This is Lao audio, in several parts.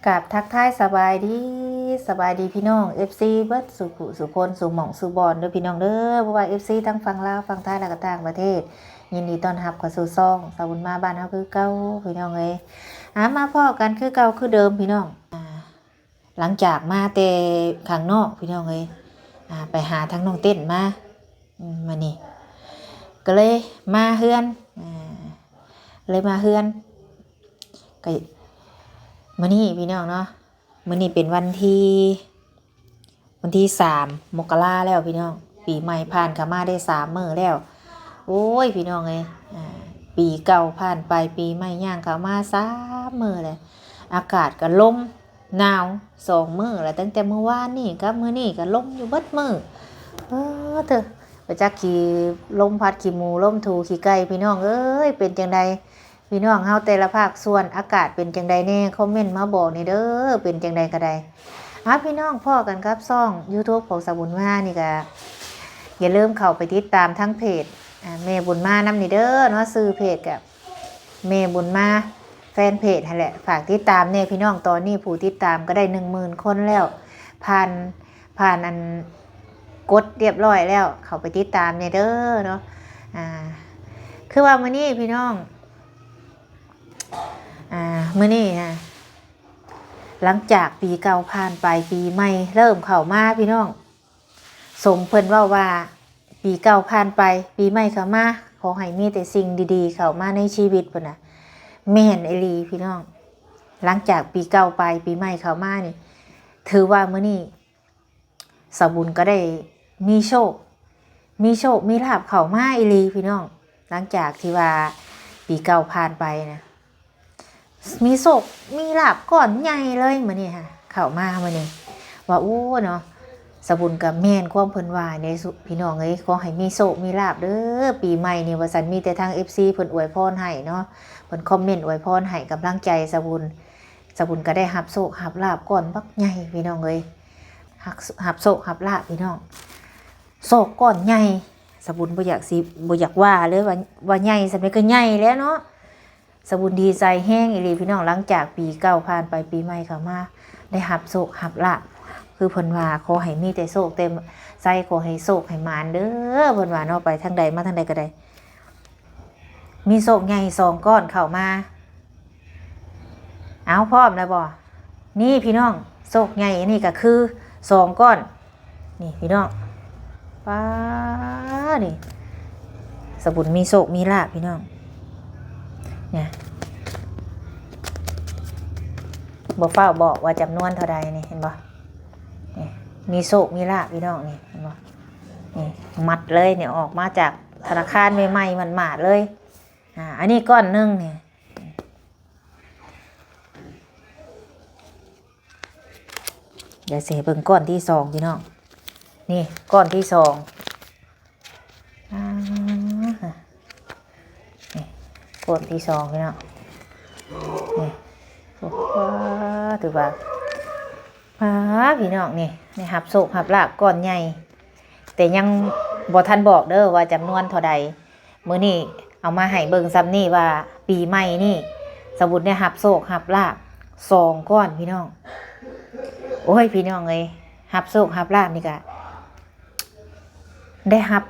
ກາບທັກທາຍສະບາຍດີ, ສະບາຍດີພີ່ນ້ອງ ເອັຟຊີ ເບິດສູ່ຜູ້ສູ່ຄົນ ສູ່ໝ່ອງສູ່ບ່ອນເດີພີ່ນ້ອງເດີ, ບໍ່ວ່າ ເອັຟຊີ ທັງຝັ່ງລາວ, ຝັ່ງໄທ ແລະກໍຕ່າງປະເທດ, ຍິນດີຕ້ອນຮັບເຂົ້າສູ່ຊ່ອງສາວບຸນມາບ້ານເຮົາຄືເກົ່າພີ່ນ້ອງເອີຍ. ອາ ມາພໍ້ກັນຄືເກົ່າຄືເດີມພີ່ນ້ອງ. ອາ ຫຼັງຈາກມາແຕ່ຂ້າງນອກພີ່ນ້ອງເອີຍ, ອາ ໄປຫາທາງນ້ອງເຕັ້ນມາ, ອືມ ມື້ນີ້ກໍເລີຍມາເຮືອນ, ອາ ເລີຍມາເຮືອນ. ກໍມື້ນີ້ພີ່ນ້ອງເນາະ, ມື້ນີ້ເປັນວັນທີ ວັນທີສາມ ມົກກະລາແລ້ວພີ່ນ້ອງ, ປີໃໝ່ຜ່ານເຂົ້າມາໄດ້ສາມມື້ແລ້ວ. ໂອ້ຍ ພີ່ນ້ອງເອີຍ, ອາ ປີເກົ່າຜ່ານໄປ ປີໃໝ່ຍ່າງເຂົ້າມາສາມມື້ແລ້ວ. ອາກາດກໍລົມໜາວສອງມື້ແລ້ວ, ຕັ້ງແຕ່ມື້ວານນີ້ກັບມື້ນີ້ກໍລົມຢູ່ເບິດມື້. ເອີ ເທີ ບໍ່ຈັກຂີ້ລົມພັດຂີ້ໝູລົມຖູຂີ້ໄກ່ພີ່ນ້ອງເອີຍ. ເປັນຈັ່ງໃດ ພີ່ນ້ອງເຮົາແຕ່ລະພາກສ່ວນ ອາກາດເປັນຈັ່ງໃດແດ່? ຄອມເມັນມາບອກແດ່ເດີ, ເປັນຈັ່ງໃດກໍໄດ້. ອາ ພີ່ນ້ອງ ພໍ້ກັນກັບຊ່ອງ YouTube ຂອງສາວບຸນມານີ້ກໍຢ່າລືມເຂົ້າໄປຕິດຕາມທາງເພຈ ອາ ແມ່ບຸນມານຳນີ້ເດີເນາະ, ຊື່ເພຈກໍແມ່ບຸນມາ ແຟນເພຈຫັ້ນແຫຼະ. ຝາກຕິດຕາມແດ່ພີ່ນ້ອງ, ຕອນນີ້ຜູ້ຕິດຕາມກໍໄດ້ໜຶ່ງໝື່ນຄົນແລ້ວ, ຜ່ານ ຜ່ານອັນກົດຮຽບຮ້ອຍແລ້ວ, ເຂົ້າໄປຕິດຕາມແດ່ເດີເນາະ. ອາ ຄືວ່າມື້ນີ້ພີ່ນ້ອງ ອາ ມື້ນີ້ນະ ຫຼັງຈາກປີເກົ່າຜ່ານໄປ ປີໃໝ່ເລີ່ມເຂົ້າມາພີ່ນ້ອງ, ສົມເພິ່ນເວົ້າວ່າ ປີເກົ່າຜ່ານໄປ ປີໃໝ່ເຂົ້າມາ ຂໍໃຫ້ມີແຕ່ສິ່ງດີໆເຂົ້າມາໃນຊີວິດພຸ້ນນະ. ແມ່ນອີ່ຫຼີພີ່ນ້ອງ, ຫຼັງຈາກປີເກົ່າໄປ ປີໃໝ່ເຂົ້າມານີ້ ຖືວ່າມື້ນີ້ ສາວບຸນກໍໄດ້ມີໂຊກ ມີໂຊກມີລາບເຂົ້າມາອີ່ຫຼີພີ່ນ້ອງ. ຫຼັງຈາກທີ່ວ່າປີເກົ່າຜ່ານໄປນະ ມີໂຊກມີລາບກ້ອນໃຫຍ່ເລີຍມື້ນີ້ຫະ ເຂົ້າມາມື້ນີ້ ວ່າ ໂອ້ ເນາະ, ສາວບຸນກໍແມ່ນຄວາມເພິ່ນວ່າເດ້ພີ່ນ້ອງເອີຍ. ຂໍໃຫ້ມີໂຊກມີລາບເດີປີໃໝ່ນີ້ວ່າຊັ້ນ, ມີແຕ່ທາງ ເອັຟຊີ ເພິ່ນອວຍພອນໃຫ້ເນາະ, ເພິ່ນຄອມເມັນອວຍພອນໃຫ້ກຳລັງໃຈສາວບຸນ. ສາວບຸນກໍໄດ້ຮັບໂຊກຮັບລາບກ້ອນບັກໃຫຍ່ພີ່ນ້ອງເອີຍ, ຮັບ ຮັບໂຊກຮັບລາບພີ່ນ້ອງ, ໂຊກກ້ອນໃຫຍ່. ສາວບຸນບໍ່ຢາກຊິ ບໍ່ຢາກວ່າເລີຍວ່າ ວ່າໃຫຍ່ສ່ຳໃດກໍໃຫຍ່ແຫຼະເນາະ. ສາວບຸນດີໃຈແຮງອີ່ຫຼີພີ່ນ້ອງ, ຫຼັງຈາກປີເກົ່າຜ່ານໄປ ປີໃໝ່ເຂົ້າມາ ໄດ້ຮັບໂຊກຮັບລາບ ຄືເພິ່ນວ່າ ຂໍໃຫ້ມີແຕ່ໂຊກແຕ່ໄຊ, ຂໍໃຫ້ໂຊກໃຫ້ໝານເດີ ເພິ່ນວ່າເນາະ, ໄປທາງໃດມາທາງໃດກໍໄດ້ ມີໂຊກໃຫຍ່ສອງກ້ອນເຂົ້າມາ. ເອົາ ພ້ອມແລ້ວບໍ່? ນີ້ພີ່ນ້ອງ, ໂຊກໃຫຍ່ອັນນີ້ກໍຄືສອງກ້ອນ. ນີ້ພີ່ນ້ອງ, ປ້າ ນີ້ ສາວບຸນມີໂຊກມີລາບພີ່ນ້ອງ. ນີ້ ບໍ່ຟ້າວບອກວ່າຈຳນວນເທົ່າໃດ ນີ້ເຫັນບໍ່? ນີ້ ມີໂຊກມີລາບພີ່ນ້ອງ, ນີ້ເຫັນບໍ່? ນີ້ ມັດເລີຍ, ນີ້ ອອກມາຈາກທະນາຄານໃໝ່ໆ ໝາດໆ ເລີຍ. ອາ ອັນນີ້ກ້ອນໜຶ່ງນີ້. ດຽວຊິໃຫ້ເບິ່ງກ້ອນທີສອງພີ່ນ້ອງ, ນີ້ກ້ອນທີສອງ. ອາ ນີ້ກ້ອນທີສອງພີ່ນ້ອງ, ນີ້ ໂອ້ ຖືວ່າ ອາ ພີ່ນ້ອງ ນີ້ໄດ້ຮັບໂຊກຮັບລາບກ້ອນໃຫຍ່, ແຕ່ຍັງບໍ່ທັນບອກເດີວ່າຈຳນວນເທົ່າໃດ. ມື້ນີ້ເອົາມາໃຫ້ເບິ່ງສ່ຳນີ້ວ່າ ປີໃໝ່ນີ້ ສາວບຸນໄດ້ຮັບໂຊກຮັບລາບສອງກ້ອນພີ່ນ້ອງ. ໂອ້ຍ ພີ່ນ້ອງເອີຍ, ຮັບໂຊກຮັບລາບນີ້ກະໄດ້ຮັບ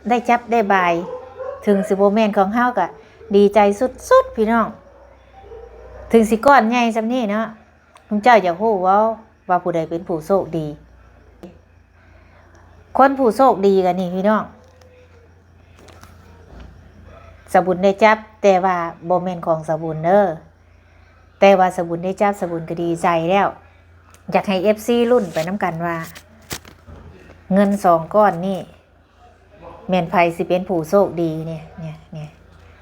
ໄດ້ຈັບໄດ້ບາຍ, ເຖິງຊິບໍ່ແມ່ນຂອງເຮົາກະດີໃຈສຸດໆ ພີ່ນ້ອງ. ເຖິງຊິກ້ອນໃຫຍ່ສ່ຳນີ້ເນາະ, ທຸມເຈົ້າຢາກຮູ້ບໍ່ວ່າຜູ້ໃດເປັນຜູ້ໂຊກດີ? ຄົນຜູ້ໂຊກດີກໍນີ້ພີ່ນ້ອງ, ສາວບຸນໄດ້ຈັບ ແຕ່ວ່າບໍ່ແມ່ນຂອງສາວບຸນເດີ, ແຕ່ວ່າສາວບຸນໄດ້ຈັບ ສາວບຸນກໍດີໃຈແລ້ວ. ຢາກໃຫ້ເອັຟຊີລຸ້ນໄປນຳກັນວ່າ ເງິນສອງກ້ອນນີ້ ແມ່ນໃຜຊິເປັນຜູ້ໂຊກດີນີ້. ນີ້ ນີ້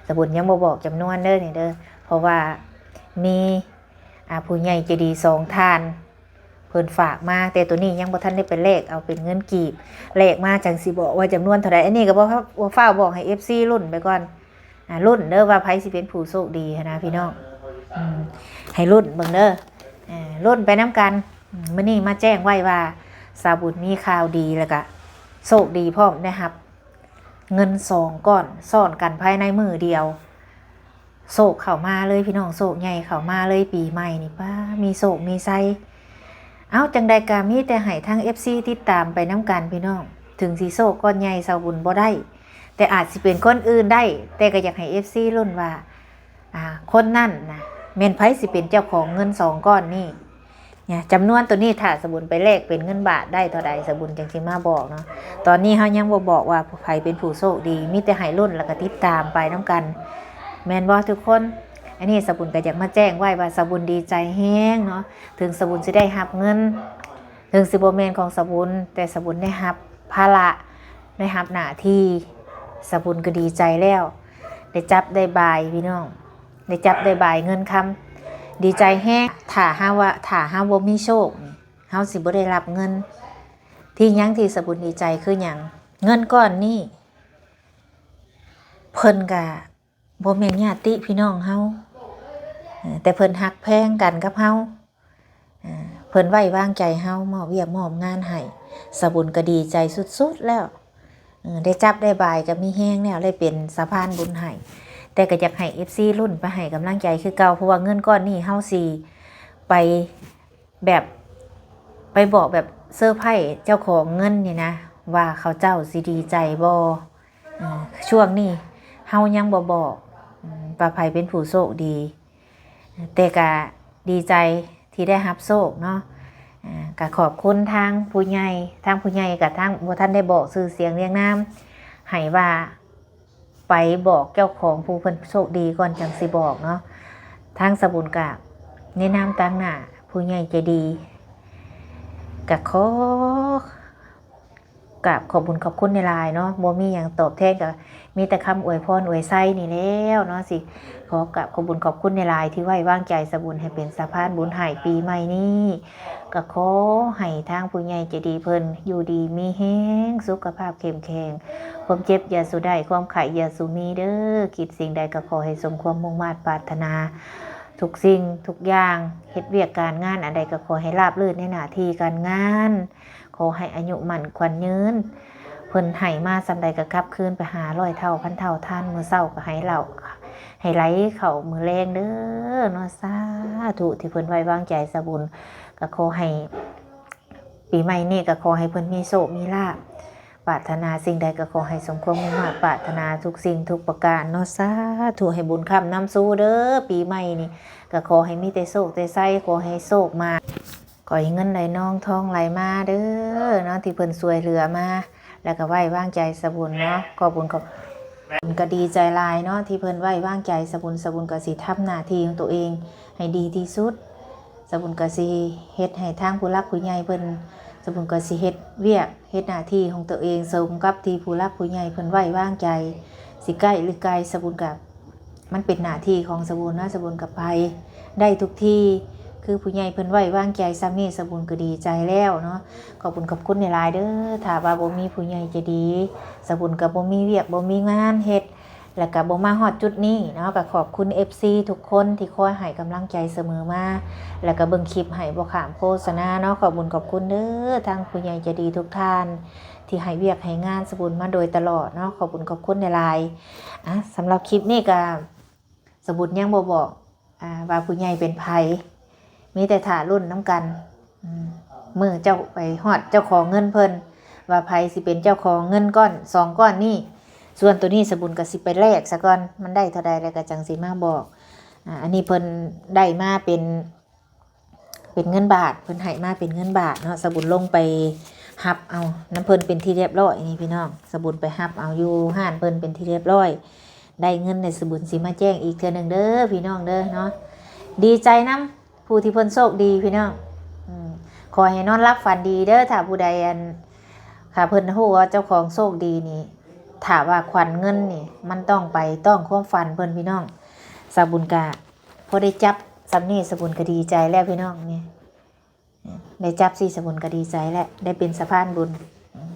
ສາວບຸນຍັງບໍ່ບອກຈຳນວນເດີນີ້ເດີ, ເພາະວ່າມີ ອາ ຜູ້ໃຫຍ່ໃຈດີສອງທ່ານ ເພິ່ນຝາກມາ, ແຕ່ໂຕນີ້ຍັງບໍ່ທັນໄດ້ໄປແລກເອົາເປັນເງິນກີບ, ແລກມາຈັ່ງຊິບອກວ່າຈຳນວນເທົ່າໃດ. ອັນນີ້ກໍບໍ່ ບໍ່ຟ້າວບອກ, ໃຫ້ເອັຟຊີລຸ້ນໄປກ່ອນ. ອາ ລຸ້ນເດີວ່າໃຜຊິເປັນຜູ້ໂຊກດີຫັ້ນນະພີ່ນ້ອງ. ອືມ ໃຫ້ລຸ້ນເບິ່ງເດີ, ເອີ ລຸ້ນໄປນຳກັນ. ອືມ ມື້ນີ້ມາແຈ້ງໄວ້ວ່າ ສາວບຸນມີຂ່າວດີ ແລ້ວກະໂຊກດີພ້ອມ, ໄດ້ຮັບເງິນສອງກ້ອນຊ້ອນກັນພາຍໃນມື້ດຽວ. ໂຊກເຂົ້າມາເລີຍພີ່ນ້ອງ ໂຊກໃຫຍ່ເຂົ້າມາເລີຍ ປີໃໝ່ນີ້ ປ້າ ມີໂຊກມີໄຊ. ເອົ້າ ຈັ່ງໃດກໍມີແຕ່ໃຫ້ທາງເອັຟຊີຕິດຕາມໄປນຳກັນພີ່ນ້ອງ ເຖິງຊິໂຊກກ້ອນໃຫຍ່ສາວບຸນບໍ່ໄດ້ ແຕ່ອາດຊິເປັນຄົນອື່ນໄດ້ ແຕ່ກໍຢາກໃຫ້ເອັຟຊີລຸ້ນວ່າ ອ່າ ຄົນນັ້ນນະ ແມ່ນໃຜຊິເປັນເຈົ້າຂອງເງິນສອງກ້ອນນີ້. ນະ ຈຳນວນໂຕນີ້ ຖ້າສາວບຸນໄປແລກເປັນເງິນບາດໄດ້ເທົ່າໃດ ສາວບຸນຈັ່ງຊິມາບອກເນາະ. ຕອນນີ້ເຮົາຍັງບໍ່ບອກວ່າໃຜເປັນຜູ້ໂຊກດີ ມີແຕ່ໃຫ້ລຸ້ນ ແລ້ວກໍຕິດຕາມໄປນຳກັນ ແມ່ນບໍ່ທຸກຄົນ? ອັນນີ້ສາວບຸນກໍຢາກມາແຈ້ງໄວ້ວ່າ ສາວບຸນດີໃຈແຮງເນາະ ເຖິງສາວບຸນຊິໄດ້ຮັບເງິນ ເຖິງຊິບໍ່ແມ່ນຂອງສາວບຸນ ແຕ່ສາວບຸນໄດ້ຮັບພາລະ ໄດ້ຮັບໜ້າທີ່ ສາວບຸນກໍດີໃຈແລ້ວ ໄດ້ຈັບໄດ້ບາຍພີ່ນ້ອງ ໄດ້ຈັບໄດ້ບາຍເງິນຄຳ ດີໃຈແຮງ. ຖ້າຫາກວ່າ ຖ້າເຮົາບໍ່ມີໂຊກນີ້ ເຮົາຊິບໍ່ໄດ້ຮັບເງິນ. ທີ່ຫຍັງທີ່ສາວບຸນດີໃຈຄືຫຍັງ? ເງິນກ້ອນນີ້ ເພິ່ນກະບໍ່ແມ່ນຍາດຕິພີ່ນ້ອງເຮົາ ເອີ ແຕ່ເພິ່ນຮັກແພງກັນກັບເຮົາ ເອີ ເພິ່ນໄວ້ວາງໃຈເຮົາ ມອບວຽກມອບງານໃຫ້ ສາວບຸນກໍດີໃຈສຸດໆແລ້ວ. ເອີ ໄດ້ຈັບໄດ້ບາຍກໍມີແຮງແລ້ວ ໄດ້ເປັນສະພານບຸນໃຫ້ ແຕ່ກໍຢາກໃຫ້ເອັຟຊີລຸ້ນໄປໃຫ້ກຳລັງໃຈຄືເກົ່າ ເພາະວ່າເງິນກ້ອນນີ້ເຮົາຊິໄປແບບ ໄປບອກແບບເຊີໄພເຈົ້າຂອງເງິນນີ້ນະ ວ່າເຂົາເຈົ້າຊິດີໃຈບໍ່. ເອີ ຊ່ວງນີ້ເຮົາຍັງບໍ່ບອກ ເອີ ວ່າໃຜເປັນຜູ້ໂຊກດີ ແຕ່ກະດີໃຈທີ່ໄດ້ຮັບໂຊກເນາະ. ເອີ ກະຂອບຄຸນທາງຜູ້ໃຫຍ່ ທາງຜູ້ໃຫຍ່ກະທາງ ບໍ່ທັນໄດ້ບອກຊື່ສຽງລຽງນາມ ໃຫ້ວ່າໄປບອກເຈົ້າຂອງຜູ້ເພິ່ນໂຊກດີກ່ອນຈັ່ງຊິບອກເນາະ. ທາງສາວບຸນກະໃນນາມຕາງໜ້າຜູ້ໃຫຍ່ໃຈດີ ກະຂໍ ກາບຂອບບຸນຂອບຄຸນຫຼາຍໆເນາະ ບໍ່ມີຫຍັງຕອບແທນ ກໍມີແຕ່ຄຳອວຍພອນອວຍໄຊນີ້ແລ້ວເນາະ ຊິຂໍກາບຂອບບຸນຂອບຄຸນຫຼາຍໆ ທີ່ໄວ້ວາງໃຈສາວບຸນໃຫ້ເປັນສະພານບຸນໃຫ້ປີໃໝ່ນີ້ ກໍຂໍໃຫ້ທາງຜູ້ໃຫຍ່ໃຈດີເພິ່ນຢູ່ດີມີແຮງ ສຸຂະພາບເຂັ້ມແຂງ ຄວາມເຈັບຢ່າສູ່ໄດ້ ຄວາມໄຂ້ຢ່າສູ່ມີເດີ້ ຄິດສິ່ງໃດກໍຂໍໃຫ້ສົມຄວາມມຸ່ງມາດປາດຖະໜາ ທຸກສິ່ງທຸກຢ່າງ ເຮັດວຽກການງານອັນໃດກໍຂໍໃຫ້ລາບລື່ນໃນໜ້າທີ່ການງານ ຂໍໃຫ້ອາຍຸໝັ້ນຂວັນຍືນ ເພິ່ນໃຫ້ມາສ່ຳໃດກໍກັບຄືນໄປຫາຮ້ອຍເທົ່າພັນເທົ່າທານ ມື້ເຊົ້າກໍໃຫ້ເຫຼົ້າ ໃຫ້ໄຫຼເຂົ້າມື້ແລງເດີ້ເນາະ ສາທຸ ທີ່ເພິ່ນໄວ້ວາງໃຈສາວບຸນ ກໍຂໍໃຫ້ປີໃໝ່ນີ້ກໍຂໍໃຫ້ເພິ່ນມີໂຊກມີລາບ ປາດຖະໜາສິ່ງໃດກໍຂໍໃຫ້ສົມຄວາມມຸ່ງມາດປາດຖະໜາທຸກສິ່ງທຸກປະການເນາະ ສາທຸ ໃຫ້ບຸນຄ້ຳນຳຊູເດີ້ ປີໃໝ່ນີ້ກໍຂໍໃຫ້ມີແຕ່ໂຊກແຕ່ໄຊ ຂໍໃຫ້ໂຊກມາ ຂໍໃຫ້ເງິນໄຫຼນອງທອງໄຫຼມາເດີ້ເນາະ ທີ່ເພິ່ນຊ່ວຍເຫຼືອມາ ແລ້ວກໍໄວ້ວາງໃຈສາວບຸນເນາະ ຂອບບຸນຂອບ ບຸນກໍດີໃຈຫຼາຍເນາະ ທີ່ເພິ່ນໄວ້ວາງໃຈສາວບຸນ ສາວບຸນກໍຊິທຳໜ້າທີ່ຂອງຕົວເອງໃຫ້ດີທີ່ສຸດ ສາວບຸນກໍຊິເຮັດໃຫ້ທາງຜູ້ຫຼັກຜູ້ໃຫຍ່ເພິ່ນ ສາວບຸນກໍຊິເຮັດວຽກເຮັດໜ້າທີ່ຂອງຕົວເອງ ສົມກັບທີ່ຜູ້ຫຼັກຜູ້ໃຫຍ່ເພິ່ນໄວ້ວາງໃຈ ຊິໃກ້ຫຼືໄກ ສາວບຸນກໍ ມັນເປັນໜ້າທີ່ຂອງສາວບຸນນະ ສາວບຸນກໍໄປໄດ້ທຸກທີ່ ຄືຜູ້ໃຫຍ່ເພິ່ນໄວ້ວາງໃຈສ່ຳນີ້ ສາວບຸນກໍດີໃຈແລ້ວເນາະ ຂອບຄຸນຂອບຄຸນຫຼາຍໆເດີ້ ຖ້າວ່າບໍ່ມີຜູ້ໃຫຍ່ໃຈດີ ສາວບຸນກໍບໍ່ມີວຽກບໍ່ມີງານເຮັດ ແລ້ວກໍບໍ່ມາຮອດຈຸດນີ້ເນາະ ກໍຂອບຄຸນເອັຟຊີທຸກຄົນທີ່ຄອຍໃຫ້ກຳລັງໃຈສະເໝີມາ ແລ້ວກໍເບິ່ງຄລິບໃຫ້ບໍ່ຂ້າມໂຄສະນາເນາະ ຂອບບຸນຂອບຄຸນເດີ້ ທາງຜູ້ໃຫຍ່ໃຈດີທຸກທ່ານ ທີ່ໃຫ້ວຽກໃຫ້ງານສາວບຸນມາໂດຍຕະຫຼອດເນາະ ຂອບບຸນຂອບຄຸນຫຼາຍໆ. ອ່າ ສຳລັບຄລິບນີ້ກໍ ສາວບຸນຍັງບໍ່ບອກ ອ່າ ວ່າຜູ້ໃຫຍ່ເປັນໃຜ ມີແຕ່ຖ້າລຸ້ນນຳກັນ ອືມ ມື້ເຈົ້າໄປຮອດເຈົ້າຂອງເງິນເພິ່ນ ວ່າໃຜຊິເປັນເຈົ້າຂອງເງິນກ້ອນສອງກ້ອນນີ້ ສ່ວນໂຕນີ້ສາວບຸນກໍຊິໄປແລກສາກ່ອນ ມັນໄດ້ເທົ່າໃດແລ້ວກໍຈັ່ງຊິມາບອກ. ອ່າ ອັນນີ້ເພິ່ນໄດ້ມາເປັນ ເປັນເງິນບາດ ເພິ່ນໃຫ້ມາເປັນເງິນບາດເນາະ ສາວບຸນລົງໄປຮັບເອົານຳເພິ່ນເປັນທີ່ຮຽບຮ້ອຍນີ້ພີ່ນ້ອງ ສາວບຸນໄປຮັບເອົາຢູ່ຮ້ານເພິ່ນເປັນທີ່ຮຽບຮ້ອຍ ໄດ້ເງິນແລ້ວ ສາວບຸນຊິມາແຈ້ງອີກເທື່ອໜຶ່ງເດີ້ພີ່ນ້ອງເດີ້ເນາະ ດີໃຈນຳຜູ້ທີ່ເພິ່ນໂຊກດີພີ່ນ້ອງ ອືມ ຂໍໃຫ້ນອນຫຼັບຝັນດີເດີ້ ຖ້າຜູ້ໃດ ອັນ ຖ້າເພິ່ນຮູ້ວ່າເຈົ້າຂອງໂຊກດີນີ້ ຖ້າວ່າຂວັນເງິນນີ້ ມັນຕ້ອງໄປຕ້ອງຄວາມຝັນເພິ່ນພີ່ນ້ອງ ສາວບຸນກະ ພໍໄດ້ຈັບສ່ຳນີ້ ສາວບຸນກໍດີໃຈແລ້ວພີ່ນ້ອງ ນີ້ ໄດ້ຈັບຊີ້ ສາວບຸນກໍດີໃຈແລ້ວ ໄດ້ເປັນສະພານບຸນ ອືມ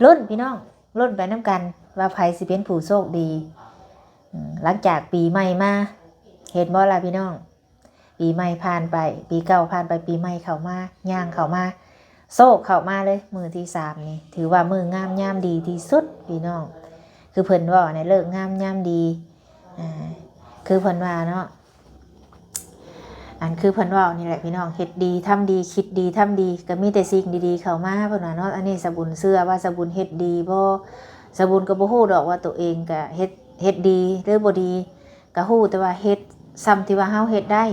ລຸ້ນພີ່ນ້ອງ ລຸ້ນໄປນຳກັນວ່າໃຜຊິເປັນຜູ້ໂຊກດີ ອືມ ຫຼັງຈາກປີໃໝ່ມາ ເຫັນບໍ່ລະພີ່ນ້ອງ ປີໃໝ່ຜ່ານໄປ ປີເກົ່າຜ່ານໄປ ປີໃໝ່ເຂົ້າມາ ຍ່າງເຂົ້າມາ ໂຊກເຂົ້າມາເລີຍ ມື້ທີສາມນີ້ ຖືວ່າມື້ງາມຍາມດີທີ່ສຸດພີ່ນ້ອງ ຄືເພິ່ນເວົ້ານະ ເລີກງາມຍາມດີ ອ່າ ຄືເພິ່ນວ່າເນາະ ອັນຄືເພິ່ນເວົ້ານີ້ແຫຼະພີ່ນ້ອງ ເຮັດດີທຳດີ ຄິດດີທຳດີ ກໍມີແຕ່ສິ່ງດີໆເຂົ້າມາ ເພິ່ນວ່າເນາະ. ອັນນີ້ສະບຸນເຊື່ອວ່າສະບຸນເຮັດດີບໍ່ ສະບຸນກໍບໍ່ຮູ້ດອກວ່າໂຕເອງກໍເຮັດ ເຮັດດີຫຼືບໍ່ດີ ກໍຮູ້ແຕ່ວ່າເຮັດຊ່ຳທີ່ວ່າເຮົາເຮັດໄດ້.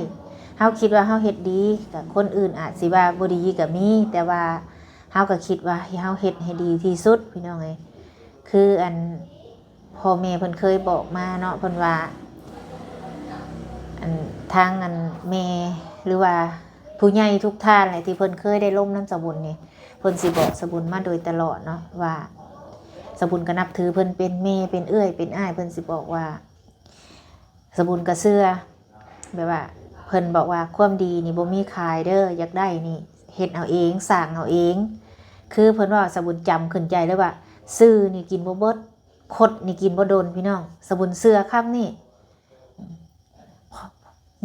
ເຮົາຄິດວ່າເຮົາເຮັດດີ ກໍຄົນອື່ນອາດຊິວ່າບໍ່ດີກໍມີ ແຕ່ວ່າເຮົາກໍຄິດວ່າເຮົາເຮັດໃຫ້ດີທີ່ສຸດ ພີ່ນ້ອງເອີຍ. ຄືອັນ ພໍ່ແມ່ເພິ່ນເຄີຍບອກມາເນາະ ເພິ່ນວ່າ ອັນ ທາງອັນແມ່ ຫຼືວ່າຜູ້ໃຫຍ່ທຸກທ່ານແຫຼະ ທີ່ເພິ່ນເຄີຍໄດ້ລົມນຳສະບຸນນີ້ ເພິ່ນຊິບອກສະບຸນມາໂດຍຕະຫຼອດເນາະ ວ່າສະບຸນກໍນັບຖືເພິ່ນເປັນແມ່ ເປັນເອື້ອຍ ເປັນອ້າຍ ເພິ່ນຊິບອກວ່າ ສະບຸນກໍເຊື່ອ ແບບວ່າເພິ່ນບອກວ່າ ຄວາມດີນີ້ບໍ່ມີຂາຍເດີ ຢາກໄດ້ນີ້ເຮັດເອົາເອງ ສ້າງເອົາເອງ. ຄືເພິ່ນເວົ້າ ສະບຸນຈຳຂຶ້ນໃຈເລີຍວ່າ ຊື່ນີ້ກິນບໍ່ເບິດ ຄົດນີ້ກິນບໍ່ດົນ ພີ່ນ້ອງ. ສະບຸນເຊື່ອຄຳນີ້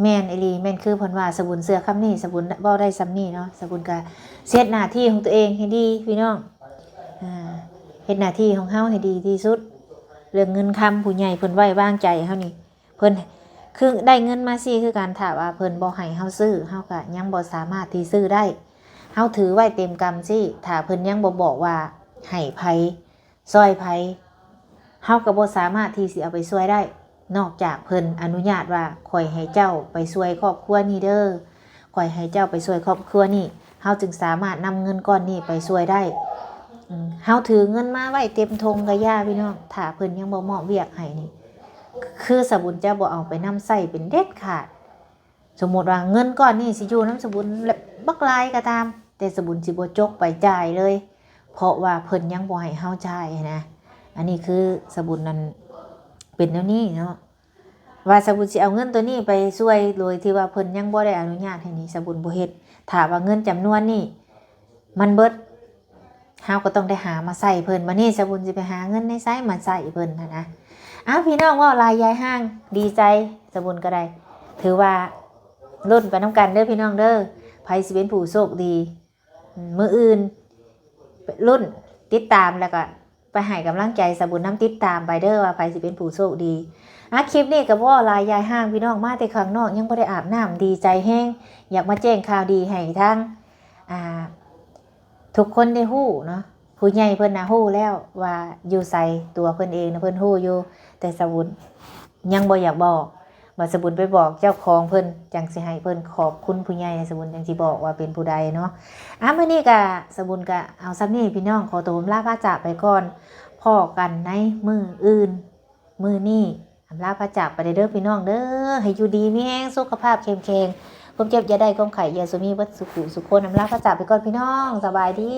ແມ່ນອີ່ຫຼີ ແມ່ນຄືເພິ່ນວ່າ ສະບຸນເຊື່ອຄຳນີ້ ສະບຸນເວົ້າໄດ້ຊ່ຳນີ້ເນາະ. ສະບຸນກະເຮັດໜ້າທີ່ຂອງຕົວເອງໃຫ້ດີ ພີ່ນ້ອງ ອາ ເຮັດໜ້າທີ່ຂອງເຮົາໃຫ້ດີທີ່ສຸດ. ເລື່ອງເງິນຄຳ ຜູ້ໃຫຍ່ເພິ່ນໄວ້ວາງໃຈເຮົານີ້ ເພິ່ນ ຄືໄດ້ເງິນມາຊີ້ຄືກັນ ຖ້າວ່າເພິ່ນບໍ່ໃຫ້ເຮົາຊື້ ເຮົາກະຍັງບໍ່ສາມາດທີ່ຊື້ໄດ້. ເຮົາຖືໄວ້ເຕັມກຳຊີ້ ຖ້າເພິ່ນຍັງບໍ່ບອກວ່າໃຫ້ໃຜ ຊ່ອຍໃຜ ເຮົາກໍບໍ່ສາມາດທີ່ຊິເອົາໄປຊ່ວຍໄດ້ ນອກຈາກເພິ່ນອະນຸຍາດວ່າ ຂ້ອຍໃຫ້ເຈົ້າໄປຊ່ວຍຄອບຄົວນີ້ເດີ ຂ້ອຍໃຫ້ເຈົ້າໄປຊ່ວຍຄອບຄົວນີ້ ເຮົາຈຶ່ງສາມາດນຳເງິນກ້ອນນີ້ໄປຊ່ວຍໄດ້. ອາ ເຮົາຖືເງິນມາໄວ້ເຕັມຖົງກະຢ່າ ພີ່ນ້ອງ ຖ້າເພິ່ນຍັງບໍ່ມອບວຽກໃຫ້ນີ້ ຄືສະບຸນຈະບໍ່ເອົາໄປນຳໃຊ້ເປັນເດັດຂາດ. ສົມມຸດວ່າເງິນກ້ອນນີ້ຊິຢູ່ນຳສະບຸນບັກຫຼາຍກໍຕາມ ແຕ່ສະບຸນຊິບໍ່ຈົກໄປຈ່າຍເລີຍ ເພາະວ່າເພິ່ນຍັງບໍ່ໃຫ້ເຮົາຈ່າຍນະ. ອັນນີ້ຄືສະບຸນນັ້ນເປັນແນວນີ້ເນາະ ວ່າສະບຸນຊິເອົາເງິນໂຕນີ້ໄປຊ່ວຍໂດຍທີ່ວ່າເພິ່ນຍັງບໍ່ໄດ້ອະນຸຍາດໃຫ້ນີ້ ສະບຸນບໍ່ເຮັດ. ຖ້າວ່າເງິນຈຳນວນນີ້ມັນເບິດ ເຮົາກໍຕ້ອງໄດ້ຫາມາໃຊ້ເພິ່ນ. ບາດນີ້ສະບຸນຊິໄປຫາເງິນໃນໃສມາໃຊ້ເພິ່ນຫັ້ນນະ. ອ້າວ ພີ່ນ້ອງ ເວົ້າຫຼາຍຢາຍຫ່າງ ດີໃຈ ສະບຸນກໍໄດ້. ຖືວ່າລຸ້ນໄປນຳກັນເດີພີ່ນ້ອງເດີ ໃຜຊິເປັນຜູ້ໂຊກດີ. ມື້ອື່ນລຸ້ນ ຕິດຕາມ ແລ້ວກໍໄປໃຫ້ກຳລັງໃຈສະບຸນນຳ ຕິດຕາມໄປເດີວ່າໃຜຊິເປັນຜູ້ໂຊກດີ. ອາ ຄລິບນີ້ກໍເວົ້າຫຼາຍຢາຍຫ່າງ ພີ່ນ້ອງ ມາແຕ່ຂ້າງນອກ ຍັງບໍ່ໄດ້ອາບນ້ຳ ດີໃຈແຮງ ຢາກມາແຈ້ງຂ່າວດີໃຫ້ທາງ ອ່າ ທຸກຄົນໄດ້ຮູ້ເນາະ. ຜູ້ໃຫຍ່ເພິ່ນນະຮູ້ແລ້ວວ່າຢູ່ໃສ ຕົວເພິ່ນເອງນະເພິ່ນຮູ້ຢູ່ ແຕ່ສະບຸນຍັງບໍ່ຢາກບອກ. ບັດສະບຸນໄປບອກເຈົ້າຂອງເພິ່ນ ຈັ່ງຊິໃຫ້ເພິ່ນຂອບຄຸນຜູ້ໃຫຍ່ ສະບຸນຈັ່ງຊິບອກວ່າເປັນຜູ້ໃດເນາະ. ອາ ມື້ນີ້ກະ ສະບຸນກະເອົາຊ່ຳນີ້ ພີ່ນ້ອງ ຂໍຕົວອຳລາພາຈາກໄປກ່ອນ. ພໍ້ກັນໃນມື້ອື່ນ. ມື້ນີ້ອຳລາພາຈາກໄປເດີ ພີ່ນ້ອງເດີ ໃຫ້ຢູ່ດີມີແຮງ ສຸຂະພາບເຂັ້ມແຂງ ຄວາມເຈັບຢ່າໄດ້ ຄວາມໄຂ້ຢ່າສູ່ມີ ເບິດສູ່ຜູ້ສູ່ຄົນ. ອຳລາພາຈາກໄປກ່ອນ ພີ່ນ້ອງ ສະບາຍດີ.